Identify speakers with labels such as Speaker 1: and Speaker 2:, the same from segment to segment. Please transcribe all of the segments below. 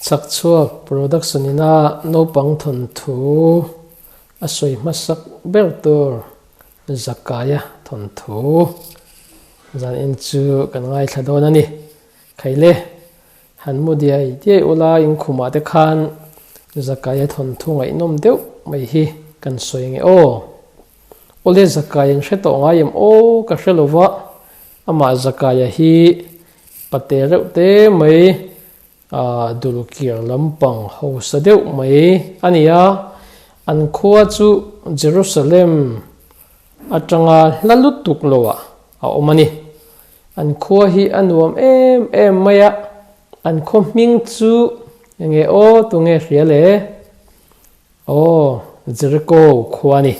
Speaker 1: Chhakchhuak Production ina naupang thawnthu a sawi hmasak ber tur Zakaia thawnthu zan en chu kan ngaithla dawn a ni. Khaile, han mu diai diai ula inkhumah te khan Zakaia thawnthu ngaihnawm deuh mai hi kan sawi nge aw. Awle Zakai an hre tawh ngai em aw ka hre lova, amah Zakaia hi pate reuh te mai ah dulkir lampang hausa deuh mai a ni a, an khua chu Jerusalem atanga hla lutuk lo ah a awm a ni. An khua hi a nuam em em mai a, an khaw hming chu enge aw tunge hria le? Aw, Jericho khua a ni.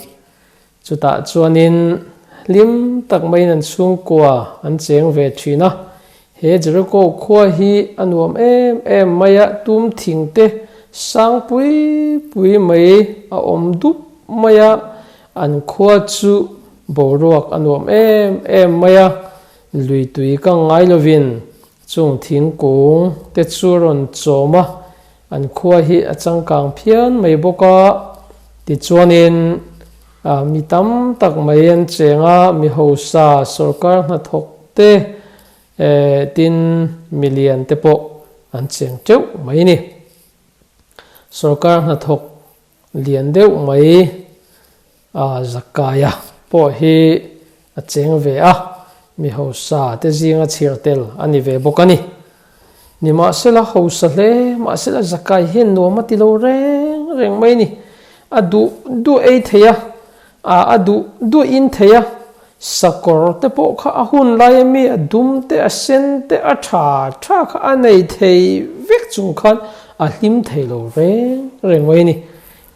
Speaker 1: Chutah chuanin hlim tak maiin an chhungkua an cheng ve thin a. He Jericho khua hi a nuam em em mai a, tum thing te sang pui pui mai a awm dup mai a, an khua chu boruak a nuam em em mai a, lui tui ka ngai lovin chung thingkung te chu rawn chawm a, An khua hi a changkang phian mai bawk a, tichuanin mi tam tak mai an cheng a, mi hausa sorkar hnathawk te tin milian te pawh an cheng teuh mai a ni. Sorkar hnathawk lian deuh mai Zakaia pawh hi a cheng ve a, mi hausa te zinga chhir tel a ni ve bawk a ni. Nimahsela hausa hle mahsela Zakai hian nuam a ti lo reng reng mai a ni. A duh duh ei thei a, a duh duh in thei a, sakawr te pawh kha a hun lai ami a dum te a sen te a tha tha kha a nei thei vek chung khan a hlim thei lo reng reng mai a ni.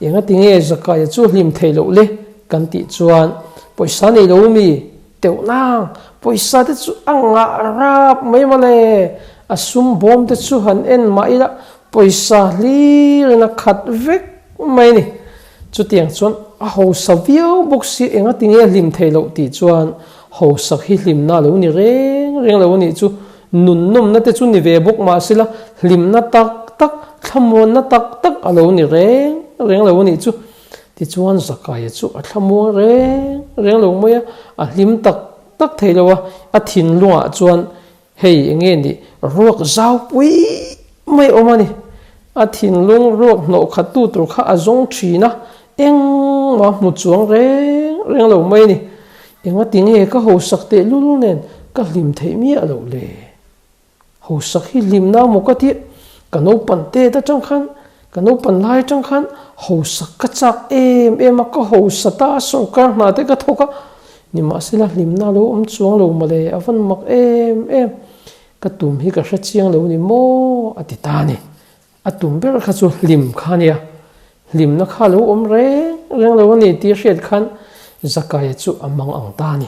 Speaker 1: Engati nge Zakaia chu hlim theih loh le? kan tih chuan, Pawisa nei lo mi teuh nang, pawisa te chu a ngah rap mai mawle, a sum bawm te chu han en mah ila pawisa hlir in a khat vek mai a ni. Chutiang chuan a hausa viau bawk si, engati nge hlim theih loh tih chuan hausak hi hlimna lo ni reng reng lo a nih chu, Nunnawmna te chu ni ve bawk mah sela, hlimna tak tak, thlamuanna tak tak a lo ni reng reng lo a nih chu. Tichuan Zakaia chu a thlamuang reng reng lo mai a, a hlim tak tak thei lo a, a thinlungah chuan hei eng nge nih ruak zau pui mai awm a ni. A thinlung ruak hnawh khat tu tur kha a zawng thin a, engmah hmu chuang reng reng lo mai a ni. Engati nge ka hausak tehlul nen ka hlim theih miah loh le? Hausak hi hlimna maw ka tih? Ka naupan tet atang khan, ka naupan lai atang khan hausak ka chak em em a, ka hausa ta a, sawrkar hna te ka thawk a, nimahsela hlimna lo awm chuang lo mawle, a van mak em em. Ka tum hi ka hre chiang lo ni maw? a ti ta a ni. A tum ber kha chu hlim kha a nia. Hlimna kha lo awm reng reng lo a ni tih hriat khan Zakaia chu a mang ang ta a ni.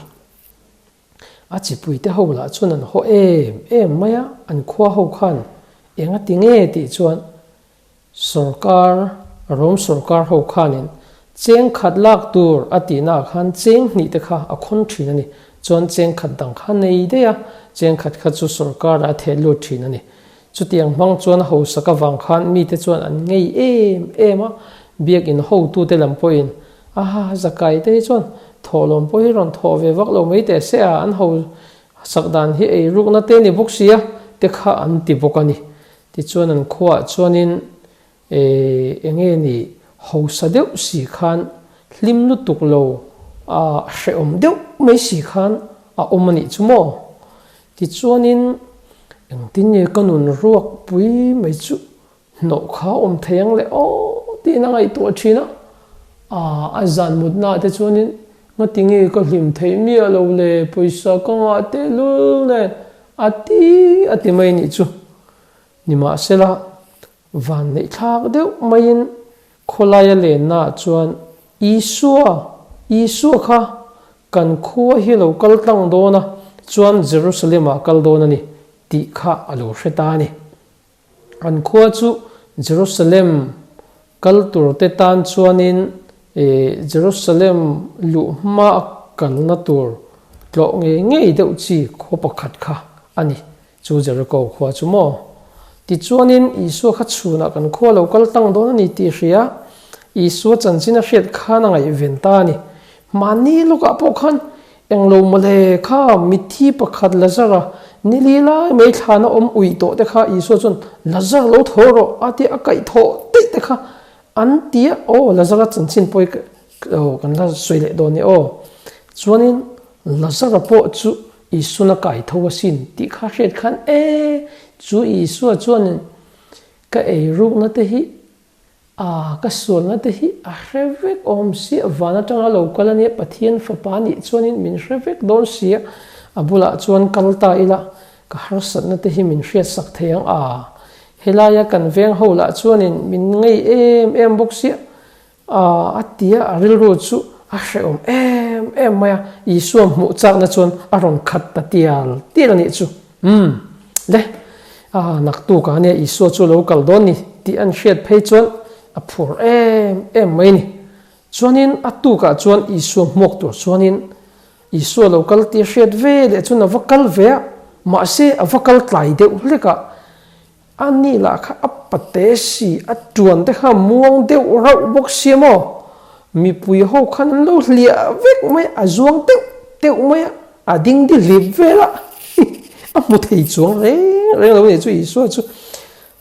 Speaker 1: A chipuite ho lah chuan an haw em em mai a, an khua ho khan eng a ti nge tih chuan sawrkar, Rom sawrkar ho khanin cheng khat lak tur a tihnaah khan cheng hnih te kha a khawn thin a ni. Chuan cheng khat dang kha nei daih a, cheng khat kha chu sawrkarah a theh lut thin a ni. Chutiang hmang chuan hausak avang khan mite chuan an ngei em em a, biakinn hotute lam pawhin, Aha, Zakai te hi chuan thawhlawm pawh hi rawn thawh ve vak lo mai teh se a, an hausak dan hi ei rukna te ni bawk sia, te kha an ti bawk a ni. Tichuan an khuaah chuanin eng nge ni hausa deuh si khan hlim lutuk lo a hrehawm deuh mai si khan a awm a nih chu maw? Tichuanin engtin nge ka nun ruak pui mai chu hnawh kha awm thei ang le aw tiin a ngaihtuah thin a, a zan mutnaah te chuanin ngati nge ka hlim theih miah lo le pawisa ka ngah tehlul nen a ti a ti mai nih chu. Nimahsela, vanneih thlak deuh maiin khawlaia lennaah chuan Isua, Isua kha kan khua hi lo kal tlang dawn a, chuan Jerusalem-ah kal dawn a ni, tih kha a lo hre ta a ni. An khua chu Jerusalem kal turte tan chuanin Jerusalem luh hma a kalna tur tlawh ngei ngei deuh chi khaw pakhat kha a ni. Chu Jericho khua chu maw? Tichuanin Isua kha chhunah kan khua lo kal tlang dawn a ni tih hria Isua chanchin a hriat khan a ngaihven ta a ni. Mahni lawkah pawh khan englo mawle kha mitthi pakhat Lazara ni li lai mai thlana awm uih tawh te kha Isua chuan Lazar lo tho rawh a tia a kaih thawh daih te kha an ti a, aw Lazara chanchin pawh hi kan la sawi leh dawn e aw. Chuanin Lazara pawh chu Isuan a kai tho asin tih kha hriat khan e, chu Isua chuanin ka eirukna te hi a, ka sualna te hi a hre vek awm sia, van atanga lo kal ania, Pathian fapa nih chuanin min hre vek dawn sia, a bulah chuan kal ta ila, ka harsatna te hi min hriatsak thei ang a, helaia kan veng ho lah chuanin min ngei em em bawk sia, A ti a, a rilru chu a hrehawm em em mai a, Isua hmuh chakna chuan a rawn khat ta tial tial a nih chu. Umm, le, a naktuk ah nia Isua chu lo kal dawn ni tih an hriat phei chuan a phur em em mai ni. Chuanin a tukah chuan Isua hmuak tur chuanin Isua lo kal tih a hriat ve leh chuan a va kal ve a, mahse a va kal tlai deuh hlek a, A ni lah kha a pate si, a tuan te kha muang deuh rauh bawk sia maw? Mipui ho khan an lo hliah vek mai a, a zuang teuh teuh mai a, a ding di hlip vel a, a hmu thei chuang reng reng lo a ni chu Isua chu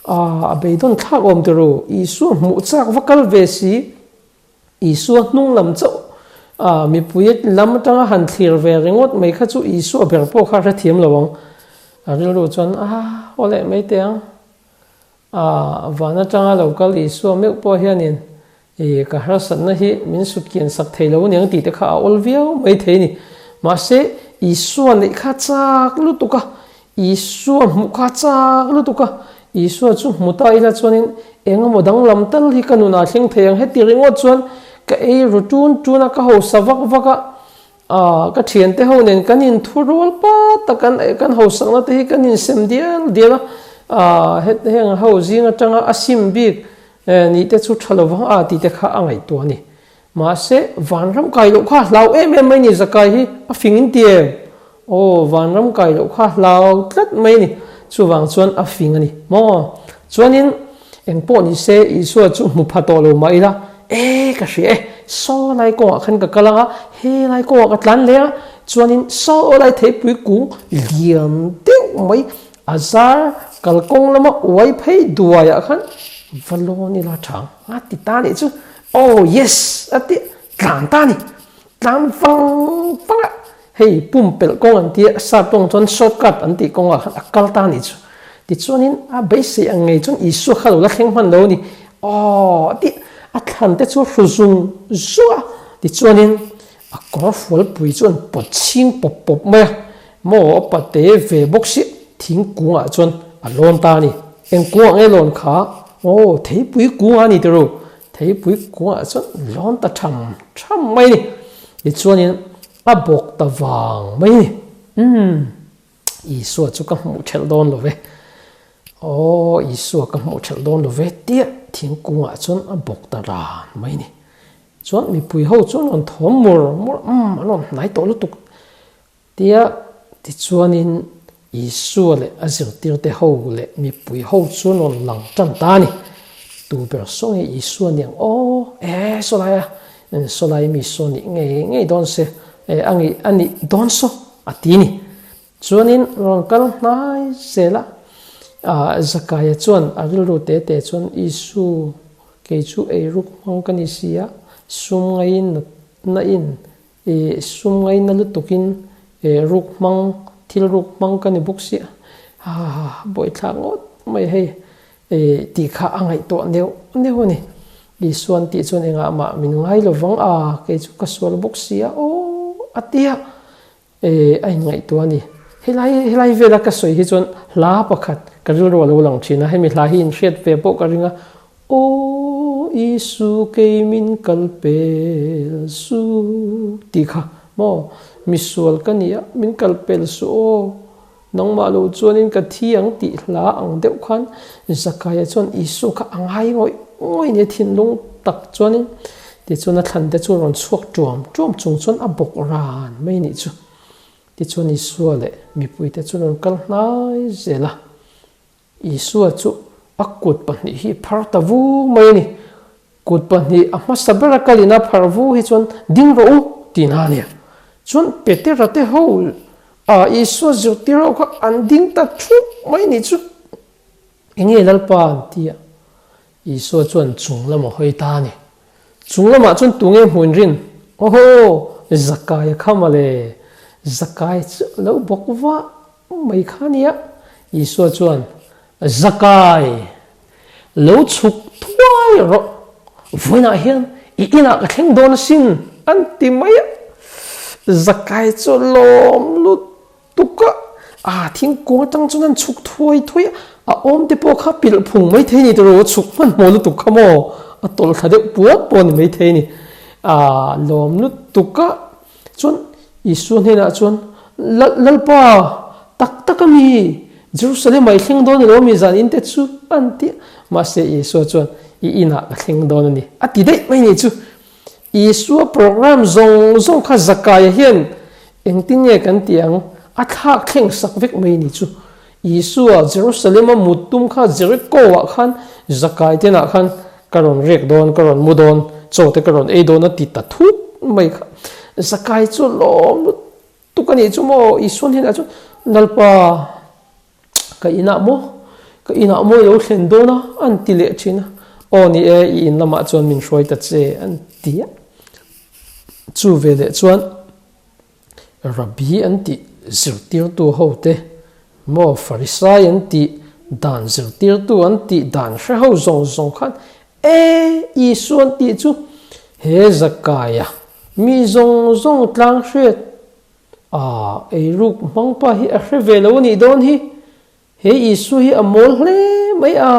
Speaker 1: a beidawn thlak awm teh ru, Isua hmuh chak va kal ve si. Isua hnung lam chauh a mipui lam atanga han thlir ve ringawt mai kha chu Isua ber pawh kha a hrethiam lo ang. A rilru chuan a haw leh mai teh ang. A van atanga lo kal Isua meuh pawh hianin i ka harsatna hi min sut kian sak thei lo aniang tih te kha a awl viau mai thei a ni. Mahse Isua neih kha chak lutuk a, Isua hmuh kha chak lutuk a, Isua chu hmu ta ila chuanin engemaw danglam tal hi ka nunah thleng thei ang heti ringawt chuan ka ei ru tun tun a, ka hausa vak vak a, aah ka thiante ho nen kan inthu rual pat a, kan kan hausakna te hi kan insem dial dial a, aah het heng ho zing atanga a sim bik nih te chu tha lovang a tih te kha a ngaihtuah a ni. Mahse, vanram kai loh kha hlau em em mai ni Zakai hi a fing in ti em? Aw, vanram kai loh kha hlau tlat mai ni. Chuvang chuan a fing a ni maw? Chuanin engpawh ni se Isua chu hmu pha tawh lo mah ila, E, ka hria e, saw lai kawngah khan ka kal ang a, he lai kawngah ka tlan leh a, chuanin saw lai theipui kung lian deuh mai a zar kalkawng lama uai phei duaiah khan va lawn ila tha ang a ti ta nih chu. Oh yes a ti tlan ta ni tlan vang vang a hei pumpelh kawng an tia sap tawng chuan short cut an tih kawngah khan a kal ta ni chu tichuanin a beisei ang ngei chuan Isua kha lo la thleng hman lo a ni aw a ti a thlan te chu hru zung zung a tichuanin a kawr fualpui chu an pawt chhing pawp pawp mai a maw a pate ve bawk si thingkungah chuan a lawn ta a ni eng kungah nge lawn kha aw theipui kungah a ni tiro Theipui kungah chuan lawn ta tham tham mai a ni. Tichuanin a bawk ta vang mai a ni. Umm, Isua chu ka hmuh thelh dawn lo ve. Aw, Isua ka hmuh thelh dawn lo ve tia thingkungah chuan a bawk ta ran mai a ni. Chuan mipui ho chuan rawn thawm mur mur, umm, an rawn hnai tawh lutuk tia tichuanin Isua leh a zirtirte ho leh mipui ho chu an rawn lang tan ta a ni. Tu ber saw nge Isua niang aw, e saw lai a, saw lai mi saw nih ngei ngei dawn se, e a ngei a nih dawn saw a ti ni. Chuanin rawn kal hnai zel a, ah Zakaia chuan a rilru te te chuan Isu kei chu eiruk hmang ka ni si a, sum ngaiin natna in I sum ngaina lutukin e ruk hmang, thil ruk hmang ka ni bawk sia, ha ha ha buaithlak ngawt mai hei e tih kha a ngaihtuah neuh neuh a ni. Isuan tih chuan engah mah min ngai lo vang a, kei chu ka sual bawk sia aw a ti a, e a inngaihtuah a ni. Helai helai vela ka sawi hi chuan hla pakhat ka rilru a lo lang thin a, hemi hla hi inhriat ve pawh ka ring a, Aw Isu kei min kal pel su tih kha maw misual ka nia min kal pel su aw nangmah lo chuanin ka thi ang tih hla ang deuh khan Zakaia chuan Isu kha a ngai ngawih ngawih nia thinlung tak chuanin tichuan a thlan te chu rawn chhuak tuam tuam chung chuan a bawk ran mai nih chu tichuan Isua leh mipuite chu rawn kal hnai zel a. Isua chu a kut pahnih hi phar ta vu mai a ni. Kut pahnih a hmasa bera kalin a phar vu hi chuan ding rawh u tih na a nia. Chuan Petera te ho a Isua zirtir ho kha an ding ta thup mai nih chu. Enge Lalpa an ti a, Isua chuan chung lam a hawi ta a ni. Chung lamah chuan tunge hmuin rin? Awhaw! Zakai a kha mawle! Zakai chu a lo bawk vah mai kha nia. Isua chuan, Zakai! Lo chhuk thuai rawh! Vawiinah hian i inah ka thleng dawn asin! An ti mai a. Zakai chu a lawm lut tuk a, a thingkung atang chuan an chhuk thuai thuai a, a awm te pawh kha pilh phung mai thei a ni tawh a chhuk hmanhmawh lutuk kha maw, a tawlh thla deuh puat pawh a ni mai thei a ni, a lawm lutuk a, chuan Isua hnenah chuan Lalpa tak tak a mi, Jerusalem ah i thleng dawn elo mi zan in te chu an ti a, mahse Isua chuan i inah ka thleng dawn a ni a ti daih mai ni chu. Isua program zawng zawng kha Zakaia hian engtin nge kan tih ang? A thlak thleng sak vek mai ni chu. Isua Jerusalem-a mut tum kha Jericho-ah khan Zakai tenah khan ka rawn rek dawn, ka rawn mu dawn, chaw te ka rawn ei dawn a ti ta thut mai kha. Zakai chu lawm lutuk a nih chu maw? Isua hnenah chuan, Lalpa, Ka inah maw? Ka inah maw i lo thlen dawn a? an ti leh thin a. Aw ni e, i in lamah chuan min hruai ta che, an ti a. Chu veleh chuan Rabbi an tih zirtirtu hote maw Farisai an tih dan zirtirtu an tih dan hre ho zawng zawng khan E Isua an tih chu he Zakaia mi zawng zawng tlang hriat A, eiruk hmang pa hi a hre ve lo a nih dawn hi. He Isua hi a mawl hle mai a,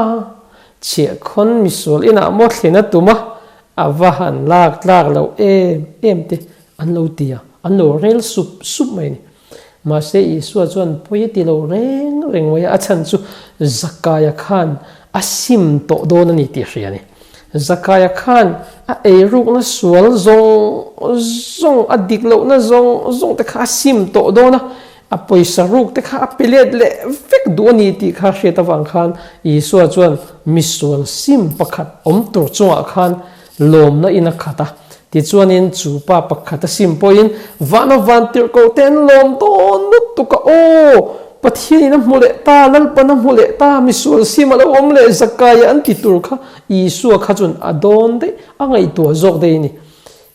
Speaker 1: chhiahkhawn misual inah maw thlen a tum a, a va han lak tlak loh em em te an lo ti a, an lo rel sup sup mai a ni. Mahse Isua chuan pawi a ti lo reng reng mai a, a chhan chu Zakaia khan a sim tawh dawn a ni tih hria a ni. Zakaia khan a eirukna sual zawng zawng, a dik lohna zawng zawng te kha a sim tawh dawn a, a pawisa ruk te kha a pe let leh vek duh a ni tih kha hriat avang khan Isua chuan misual sim pakhat awm tur chungah khan lawmna in a khat a. Tichuanin chu pa pakhat a sim pawhin vana van tirhkoh te an lawm dawn lutuk a, Aw! Pathianin a hmu leh ta, Lalpan a hmu leh ta, misual sim a lo awm leh Zakaia an ti tur kha Isua kha chuan a dawn daih, a ngaihtuah zawk daih a ni.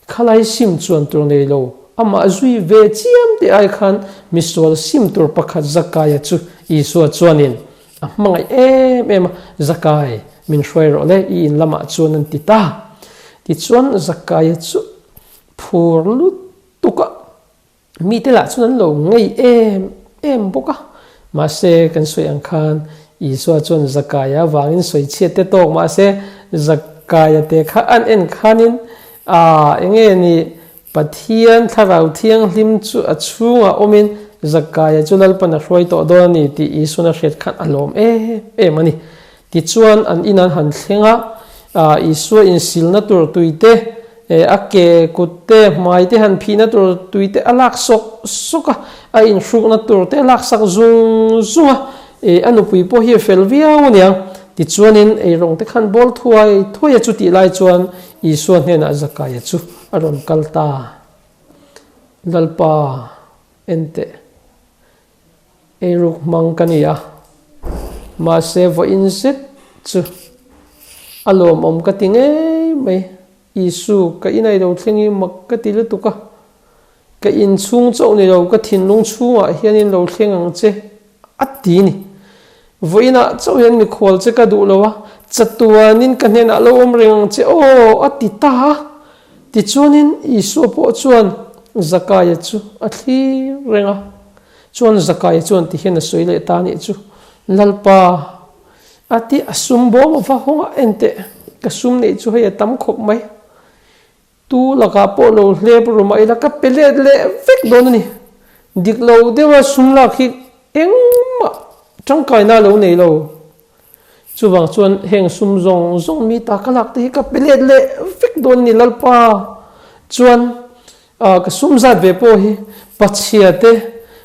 Speaker 1: Khalai sim chuan tur nei lo, amah zui ve chiam te ai khan misual sim tur pakhat Zakaia chu Isua chuanin a hmangaih em em a, Zakai, min hruai rawh le, i in lamah chuan an ti ta. Tichuan Zakaia chu phur lutuk a, mite lah chuan an lo ngei em em bawk a. Mahse, kan sawi ang khan Isua chuan Zakaia avangin sawi chhiat te tawk mahse, Zakaia te kha an en khanin, Aa, enge ni Pathian Thlarau Thianghlim chu a chhungah awmin Zakaia chu Lalpan a hruai tawh dawn a ni tih Isuan a hriat khan a lawm em em a ni. Tichuan an in an han thleng a, Isua insilna tur tui te, a ke kut te, hmai te han phihna tur tui te a lak sawk sawk a, a inhrukna tur te a laksak zung zung a, a nupui pawh hi a fel viau a niang. Tichuanin eirawng te khan bawl thuai thuai a chutih lai chuan Isua hnenah Zakaia chu a rawn kal ta. Lalpa, en teh. Eiruk hmang ka ni a, mahse vawiin zet chu a lawmawm ka ti ngei mai. Isu, ka inai lo thleng hi mak ka ti lutuk a, ka inchhung chauh ni lo, ka thinlung chhungah hianin lo thleng ang che. A ti ni. Vawiinah chauh hian mikhual che ka duh lo a, chatuanin ka hnenah lo awm reng ang che aw, a ti ta a. Tichuanin Isua pawh chuan Zakaia chu a thlir reng a. Chuan Zakaia chuan ti hian a sawi leh ta anih chu, Lalpa, a ti a sum bawm a va hawng a, enteh, ka sum neih chu hei a tam khawp mai. Tu lakah pawh lo hlep ru mah ila ka pe let leh vek dawn a ni. Dik lo deuha sum lak hi engmah tangkaina a lo nei lo. Chuvang chuan heng sum zawng zawng mi ta ka lak te hi ka pe let leh vek dawn a ni Lalpa. Chuan ka sum zat ve pawh hi pachhia te,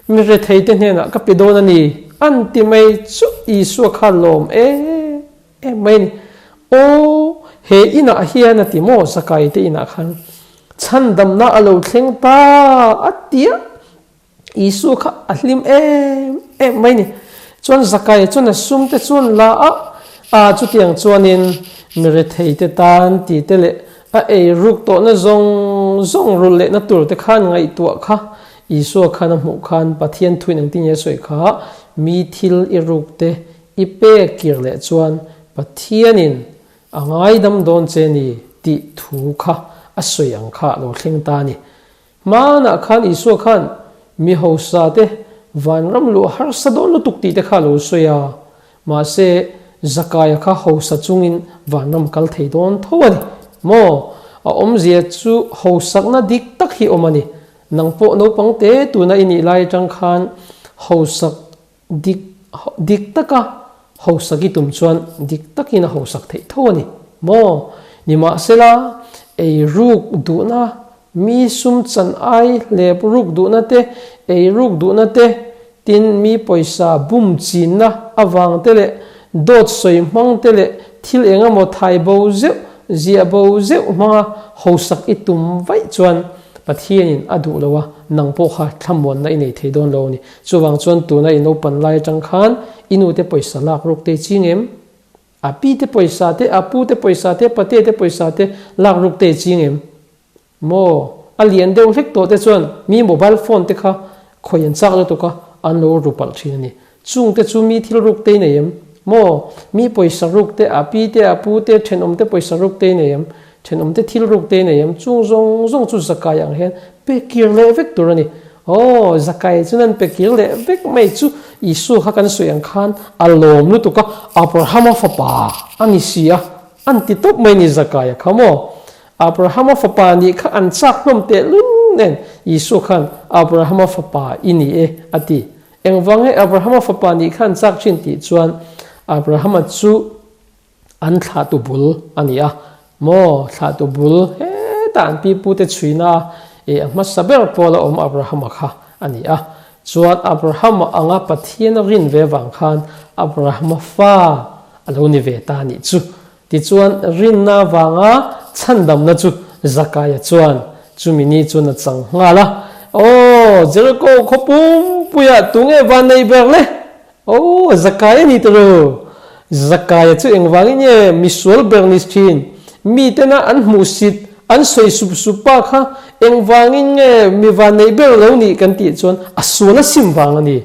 Speaker 1: mi rethei te hnenah ka pe dawn a ni. An ti mai chu Isua kha lawm em em mai a ni. Aw, he inah hian a ti maw Zakai te inah khan chhandamna a lo thleng ta a ti a, Isua kha a hlim em em mai a ni. Chuan Zakai chuan a sum te chuan la a, a chutiang chuanin mi rethei te tan ti te leh a ei ruk tawhna zawng zawng rulh lehna tur te khan ngaihtuah kha Isua khan a hmuh khan Pathian thuin engtin nge a sawi kha, Mi thil i ruk te i pek kir leh chuan Pathianin a ngaidam dawn che ni tih thu kha a sawi ang kha a lo thleng ta a ni. Hmanah khan Isua khan mi hausa te vanram luh harsa dawn lutuk tih te kha a lo sawi a, mahse Zakaia kha hausa chungin vanram kal thei dawn tho a ni maw? A awmzia chu hausakna dik tak hi awm a ni. Nang pawh naupang te tuna i nih lai atang khan hausak dik dik taka hausak i tum chuan dik takin a hausak theih tho a ni maw? Nimahsela, ei ruk duhna, mi sum chan ai hlep ruk duhna te, ei ruk duhna te, tin mi pawisa bum chinna avang te leh dawt sawi hmang te leh thil eng emaw thai bo zeuh, ziah bo zeuh hmanga hausak i tum vaih chuan Pathianin a duh lo a, nang pawh kha thlamuanna i nei thei dawn lo a ni. Chuvang chuan tuna i naupan lai atang khan i nute pawisa lak ruk te i ching em? A pi te pawisa te, a pu te pawisa te, pate te pawisa te lak ruk te i ching em? Maw? A lian deuh hlek tawh te chuan mi mobile phone te kha khawi an chak lutuk a, an lo ru palh thin a ni. Chung te chu mi thil ruk te i nei em? Maw? Mi pawisa ruk te, a pi te, a pu te, thenawm te pawisa ruk te i nei em? Thenawm te thil ruk te i nei em? Chung zawng zawng chu zakai ang hian pe kir leh vek tur a ni. Aw, zakai chu nan pe kir leh vek mai chu Isua kha kan sawi ang khan a lawm lutuk a, Abrahama fapa a ni si a, an ti tawp mai ni Zakaia kha maw? Abrahama fapa nih kha an chak hlawm tehlul nen Isua khan Abrahama fapa i ni e a ti. Engvang nge Abrahama fapa nih khan chak thin tih chuan Abrahama chu an thlahtu bul a ni a maw? Thlahtu bul hetah an pipute chhuina a e a hmasa ber pawl a awm Abrahama kha a ni a. Chuan Abrahama anga Pathian a rin ve vang khan Abrahama fa a lo ni ve ta nih chu. Tichuan rinna vanga chhandamna chu Zakaia chuan chumi ni chuan a chang nghal a, Aw, Jeriko khaw pumpuiah tunge van nei ber le? Aw, Zakaia ni ta ru! Zakaia chu engvangin nge misual ber ni thin? Mitena an hmuhsit, an sawi sup sup pa kha engvangin nge mi van nei ber lo nih kan tih chuan a sual a sim vang a ni.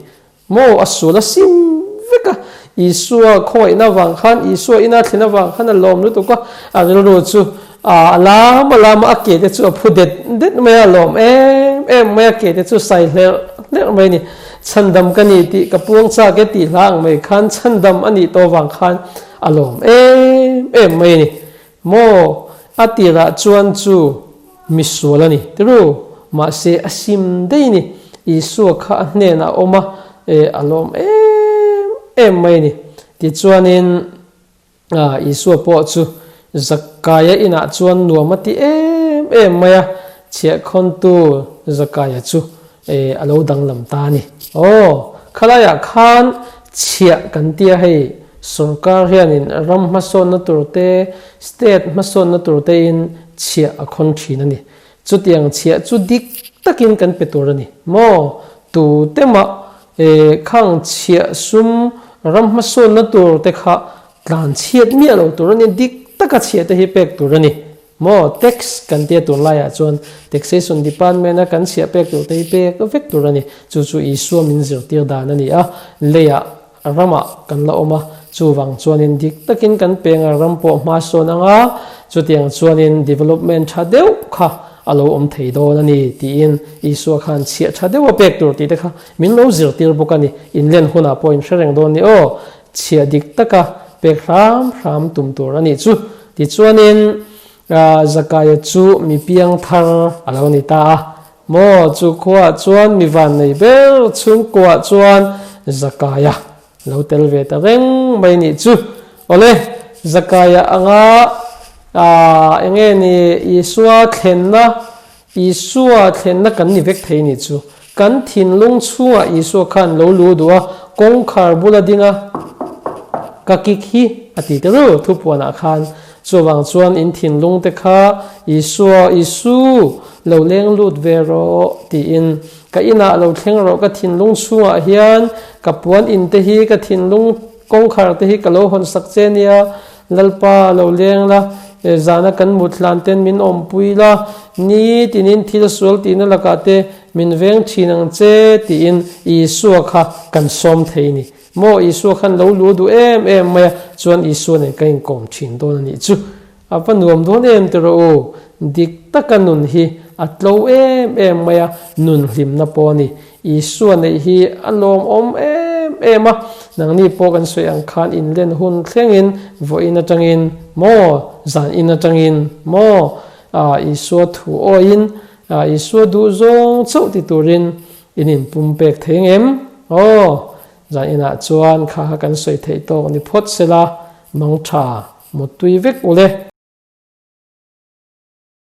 Speaker 1: Maw a sual a sim vek a, Isua khawngaihna avang khan, Isua ina thlen avang khan a lawm lutuk a, a rilru chu a lam a lam a, a ke te chu a phu det det mai a, a lawm em em mai a, ke te chu sai hlerh hlerh mai a ni. Chhandam ka ni tih ka puang chak e tih hla ang mai khan chhandam a nih tawh avang khan a lawm em em mai a ni. Maw a tirah chuan chu misual a ni tiru, mahse a sim daih a ni. Isua kha a hnenah a awm a, e a lawm em em mai a ni. Tichuanin Isua pawh chu Zakaia inah chuan nuam a ti em em mai a, chhiahkhawntu Zakaia chu e a lo danglam ta a ni. Aw, khalaiah khan chhiah kan tia hei sorkar hianin ram hmasawnna tur te, state hmasawnna tur tein chhiah a khawn thin a ni. Chutiang chhiah chu dik takin kan pe tur a ni. Maw, tu te mah e khang chhiah sum ram hmasawnna tur te kha tlan chhiat miah lo tur a ni, dik taka chhiah te hi pek tur a ni. Maw tax kan tia tur laiah chuan taxation department a kan chhiah pek tur te hi pek vek tur a ni. Chu chu Isua min zirtir dan a ni a, leiah ramah kan la awm a, chuvang chuanin dik takin kan peng a, ram pawh hma sawn ang a, chutiang chuanin development tha deuh kha a lo awm thei dawn a ni tiin Isua khan chhiah tha deuh a pek tur tih te kha min lo zirtir bawk a ni. Inlen hunah pawh in hre reng dawn ni aw, chhiah dik taka pek hram hram tum tur a nih chu. Tichuanin Zakaia chu mi piang thar a lo ni ta a, maw chu khuaah chuan mi van nei ber chhungkuaah chuan Zakaia lo tel ve ta reng mai nih chu. Awle, Zakaia anga eng nge ni Isua thlenna, Isua thlenna kan ni vek thei nih chu. Kan thinlung chhungah Isua khan lo lu duh a, kawngkhar bula ding a, ka kik hi a ti ta ru thupuanah khan. Chuvang chuan in thinlung te kha Isua, Isu, lo leng lut ve rawh tiin ka inah lo thleng rawh ka thinlung chhungah hian ka puan in te hi ka thinlung kawngkhar te hi ka lo hawn sak che nia, Lalpa lo leng la, zana kan mut hlan ten min awmpui la, ni tinin thil sual tihna lakah te min veng thin ang che tiin Isua kha kan sawm thei ni. Maw Isua khan lo lu duh em em mai a, chuan Isua nen ka inkawm thin dawn a nih chu. A va nuam dawn em ti rawh u, dik taka nun hi a tlo em em mai a, nun hlimna pawh a ni. Isua neih hi a lawmawm em em a, nangni pawh kan sawi ang khan inlen hun thlengin vawiin atangin maw, zan in atangin maw, Isua thu awiin Isua duh zawng chauh ti turin In inpumpek thei ngem? Aw, zan inah chuan kha kha kan sawi theih tawk ni phawt sela, mang tha, mutui vek ule.